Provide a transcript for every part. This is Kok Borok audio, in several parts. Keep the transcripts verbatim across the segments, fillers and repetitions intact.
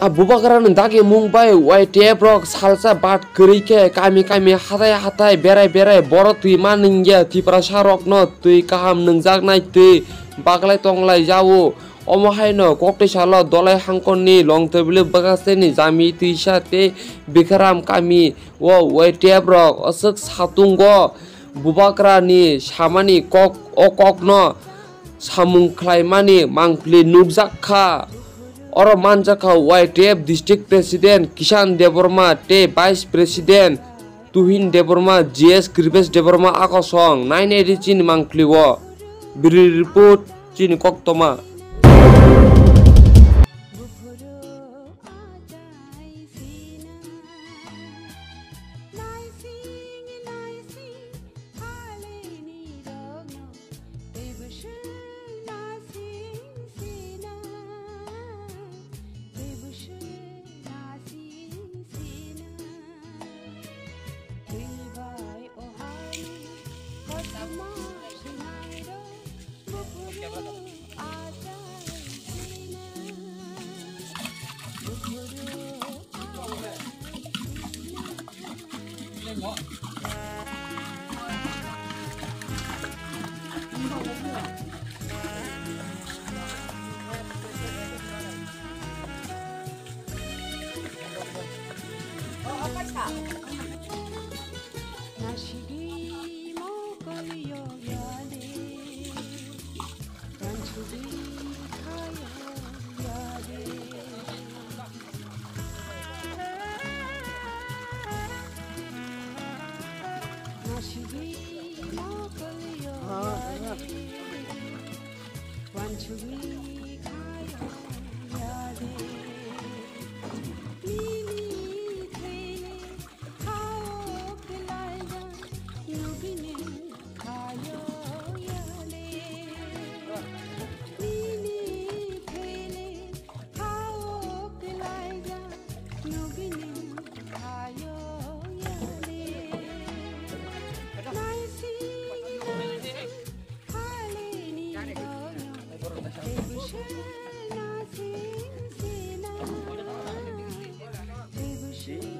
Bubagrani dagimung bai Y T F rok salsa bat kwrwi khe kami kami hathai hathai berai berai boro twi ma nungya Tiprasa rokno twi kaham nungjaknai twi baglai tonglai jao. Omo haino koktwi salo Dolai hangkonni Longtebili bwkhakseni Jami Twisa tei Bikram kami o Y T F rok aswk satungo. Bubagrani samani kok o kokno samung khlaimani mangpili nukjak kha. Oro manjak kha Y T F District President Kishan Debbarma tei Vice President Tuhin Debbarma, G S Kripesh Debbarma akosong nine eighty chini mangpili o. Bureau Report chini koktoma.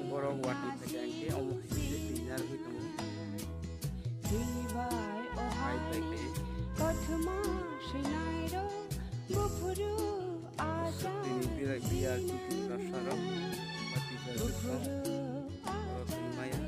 Borok watwi phaikhe ang khe omo hai khe twi narwgwi tongo. Hai bai khe. Aswk tini birai biya twi rasa rok, watwi phaikhe borok twi maya.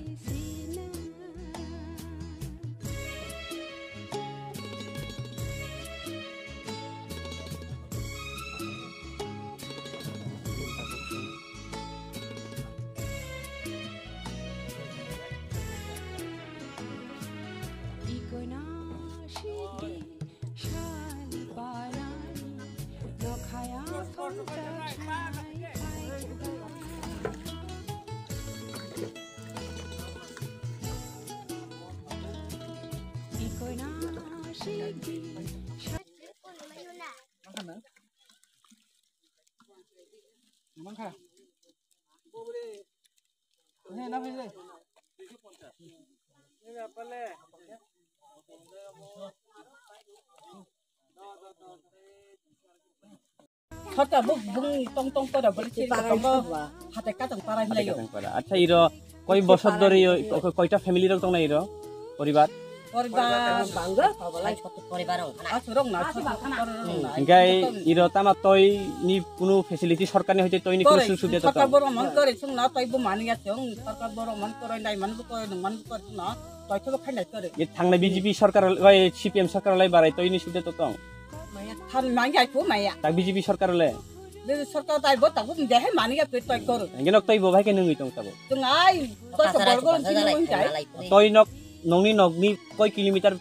Sota bo bung tong tong kora bole chiri tongo. Hate katong parai milayo. Acha iro koi bosor dori koita family rok tongnai iro poribar? Poribar bangga. Poribar rok. Asurok na. Engkai iro tama toi ni kunu facility sorkar ni hoite toi ni kunu sujog sujog sorkar tong. Borok mon kore sung na toi bo mani ya sung sorkar borok mon kore nai man bo kore nung man bo kore sung na toi to khainai kore. Ye thangnai B J P sorkar bai C P M sorkar lai barai toi ni sujog to tong. Maya than mangi ai ko maya. Tak B J P sorkar le. B J P sorkar tai bo tak bo de he mangi ai ko toi kor. Engge nok toi bo bai ke nungwi tong tabo. Tung ai ko so bor bor sini nung tai. Toi nok nongni nokni koi kilometer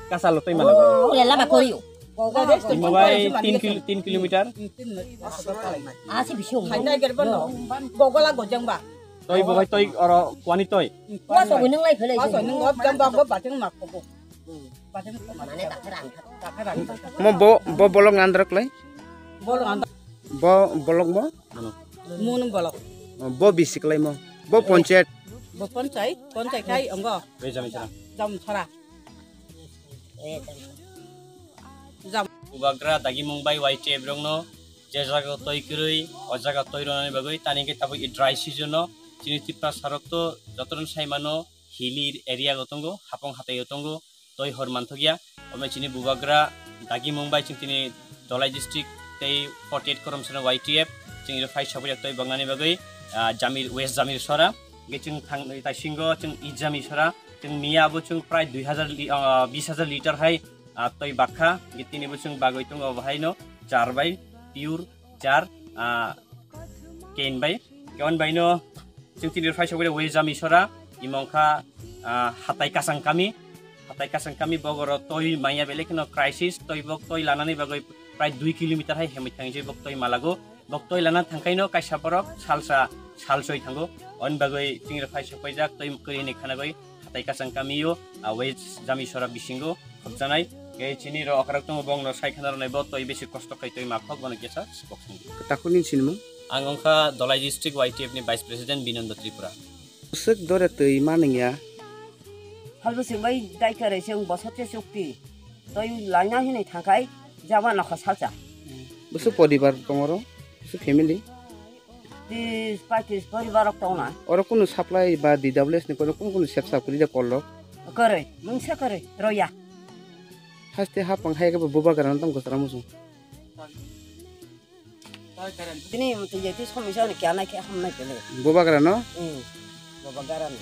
kasalo toi mana. Oh, le lama koriyo. Gogo de. Imo bai tin kil-, tin kilometer. Asi bising. Hai nai ger bono. Gogo la gojang ba. Toi bo bai toi oro kwani toi. Wa so nung lai phele. Wa so nung ot jam ba bo bateng mak ko. Mo bo, bo bolok nandrok lai? Bolok androk. Bo bolok mo? Mun bolok. Bo bisi klai mo? Bo ponchayat? Bo ponchayat, ponchayat khai ongo. Jam sara. Jam sara. Jam. Bubagra dagi mung bai Y T F rokno je jaga twi kwrwi, o jaga twi rwnani bagwi, tani hwnkhe tabuk i dry season o chini Tiprasa rok to jotono sai mano, hilly area o tongo, hapung hatai o tongo, twi hor manthokya. Omo chini bubagra dagimung bai chwng tini Dholai district tei forty eight Koromsano Y T F chwng rw phai sokya twi boknani bagwi, ah, Jamir, West Jamir Sora. Hwnkhe chwng thang, taisingo chwng East Jami Sora, chwng miya abo chwng prai dui hazar li-, ah, bis hazar liter hai, ah, twi bakha. Hwnkhe tini bo chwng bagwi tongo obo haino char bai pure char, ah, kein bai. Keon baino chwng tini phai sokwi West Jami Sora, imo wngkha, ah, Hatai Kasang Kami. Hatai Kasang Kami bogoro twi maya belai kheno crisis, twi bok twi lanani bagwi prai dui kilometer hai hemwi thangwi bok twi malago. Bok twi lana thangkaino kaisa borok salsa salsoi thango. On bagwi chwng phai sokwi jak twi kwrwi ni khanagwi Hatai Kasang Kami o, ah, West Jami Sora bisingo khopjanai. Khe chini ro okrak tongo bongno sai khana rwnai bo twi bisi kosto khai twi makhok bono kesa sibok songdi. Takhuk ni sinimung? Ang wngkha Dholai District Y T F ni Vice President Binondo Tripura. Swk dore twi manwngya. Halbwswk bai dai kwrwi se wng bosor se chukti. Twi laina hinwi thangkhai jaba nokha salsa. Bwswk poribar tongoro? Bwswk family? Tis patis poribar rok tongna. Oro kunu supply ba D W S ni kono kunu kunu sepsa kuri da kollo? Kwrwi, mungsa kwrwi, roya. Haste hapang hai khe bo bubagra no tamo kwchwra muchung. Tini mutwi je ti somisa ni kya nai khe ham nai pele. Bubagra no? Hmm. Bubagra no.